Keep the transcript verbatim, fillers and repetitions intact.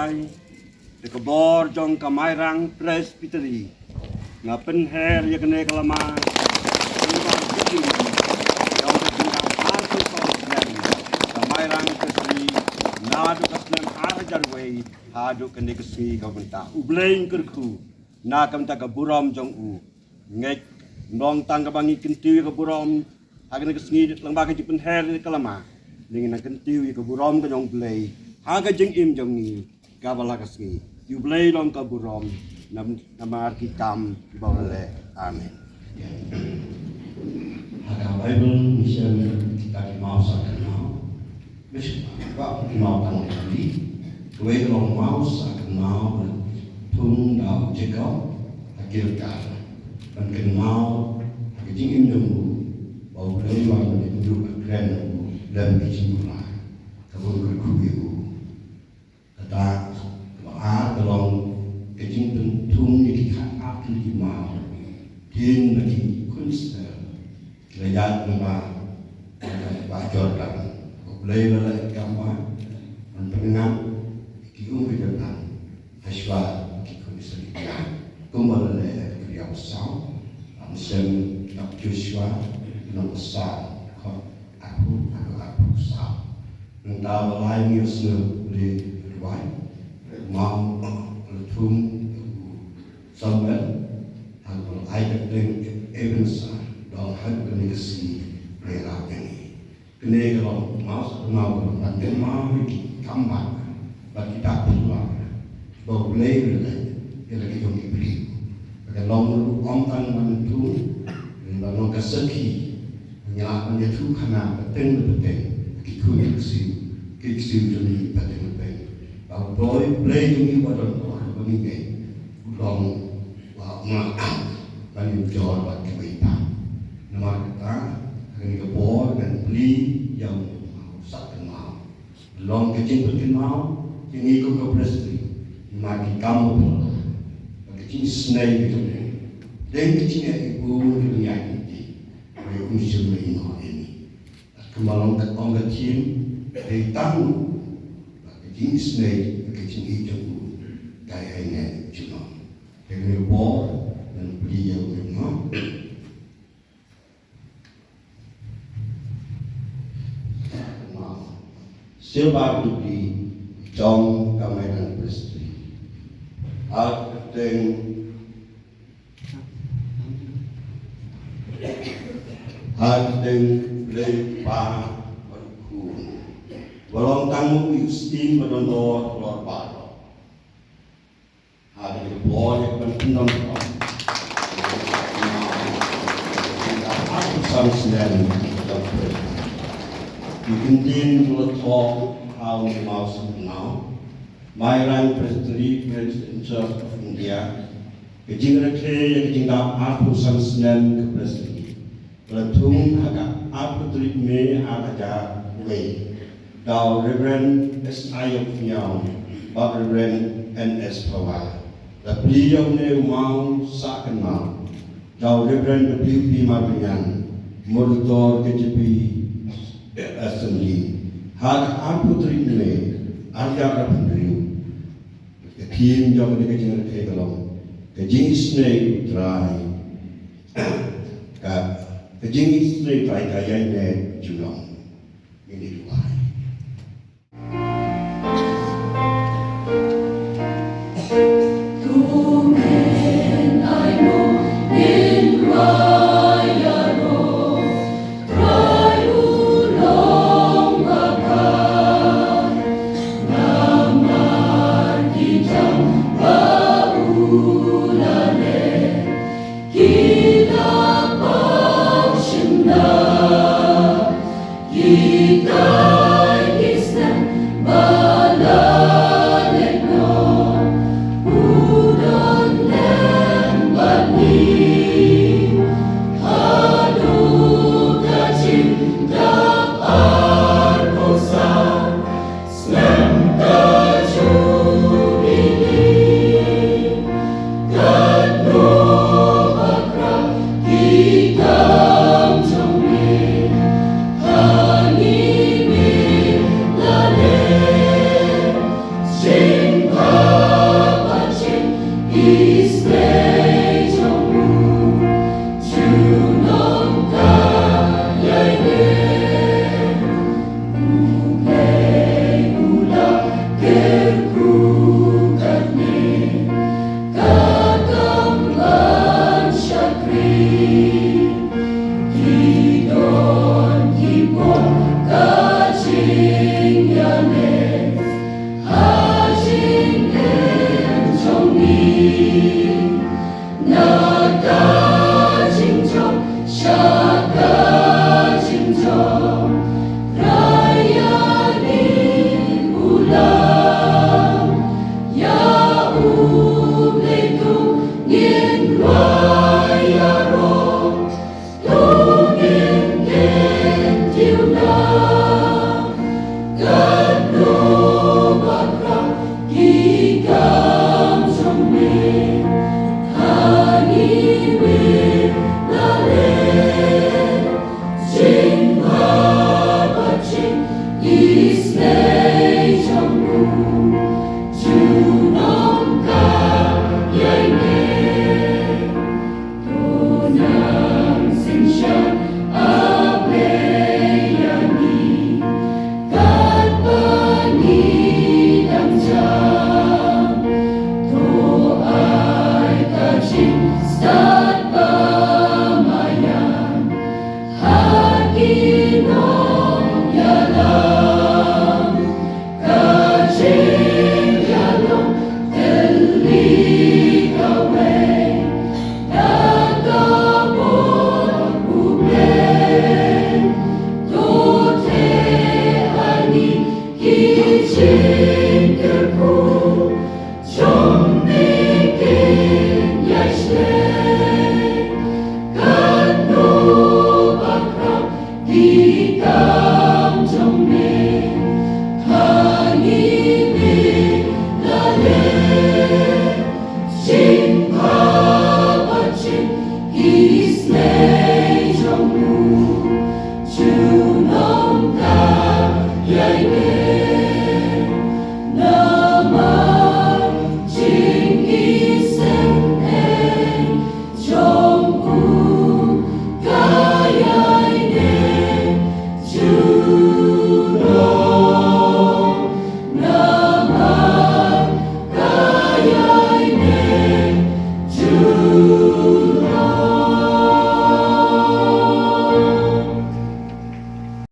Da ka bor jong ka Mairang Presbytery, nga pynher ïa kane ka lama. Jong ka jingdap arphew saw snem ka Mairang Presbytery, naduh ka snem ar hajar wei haduh kane ka sngi ka mynta. U Blei un kyrkhu na ka bynta ka burom jong u. Ngeit, ym long tang kaba ngi kyntiew ïa ka burom ha kane ka sngi lyngba ka jingpynher ïa ka lama, ngi nang kyntiew ïa ka burom ka jong U Blei ha ka jingim jong ngi kaba la ka sngi. Ïa U Blei long ka burom nam-, namar ki kam kiba u la leh. Amen. Ha ka Baibl ngi shem kita ki maw sah kynmaw. Bad ki maw tang kali. Kawei ka long maw sah kynmaw ba la thung da u Jakob ha Gilgal ban kynmaw ha ka jingim jong u ba U Blei u wan ban ïakynduh kren ïa u lem ki jingpynlong kaba u kyrkhu ïa u. Kata kaba ar ka long ka jingpynthung ïa ki khat ar tylli ki maw. Kin ba ki khun Israel ki la ïaid lyngba Bah Jordan. U Blei u la leh ka kam ba ban pynngam ïa ki um ka Jordan. Hashwa ki khun Israel ki ïaid kumba la leh ha ka Riaw Saw. Lam shem ïa u Joshua, nong Saw, khot arphew, arphew, arphew saw. Nangta ba lai ngi ïohsngew u Blei u la duwai, maw u la thung ïa u Samuel, haba u la ai ka kyrteng Ebenezer, don haduh kane ka sngi u la ïarap ïa ngi. Kane ka long maw sah kynmaw ka long ban kynmaw ïa ki kam bad ki dak phylla ba U Blei u la leh ïa la ki jong ki briew. Ba ka long ruh ym tang ban thung, ba long ka sakhi. Ngi lah ban ïathuh khana pateng ne pateng ki khun ki ksiew, ki ksiew jong ngi pateng ne pateng. Ba U Blei, Blei jong ngi ba don bor ba ngi ngeit u long ba u nang ban ïoh jor bad kiwei pat. Namar kata ha kane ka por ngan plie ïa u maw sah kynmaw. Long ka jingpynkynmaw ïa ngi kum ka Presbytery namar ki kam ba phylla, bad ka jingisynei ka jong u. Dei ka jingeh ïa u, ïa u, ïa u, ïa u, ïa u, ïa u. Kumba long ka ong ka theme, dei tang u, bad ka jingisynei bad ka jingïeit jong u ka ïaineh junom. Te kane ka por ngan plie ïa u, ïa u maw. Silver Jubilee jong ka Mairang Presbytery. Ha ka kyrteng, ha ka kyrteng U Blei Kpa bad U Khun, uba long tang u, u Syiem ba don halor baroh. Ha kane ka por ïa ka ban pyndonkam. Arphew san snem ka jong u Presbytery. Ki kyntien ba la thoh ha une u maw sah kynmaw: Mairang Presbytery, Presbyterian Church of India. Ka jingrakhe ïa ka jingdap arphew san snem ka Presbytery. Ka la thung ha ka arphew tarik May ar hajar wei da u Reverend S I Yong Pynïaw bad Reverend N S Phawa. La plie ïa une u maw sah kynmaw da u Reverend W P Marbaniang, Moderator K J P Assembly, ha ka arphew tarik May ar hajar arphew hynriew. Ka theme jong kane ka jingrakhe ka long: Ka jingisynei U Trai. Ka, ka jingisynei U Trai ka ïaineh junom. Ngin ïa duwai.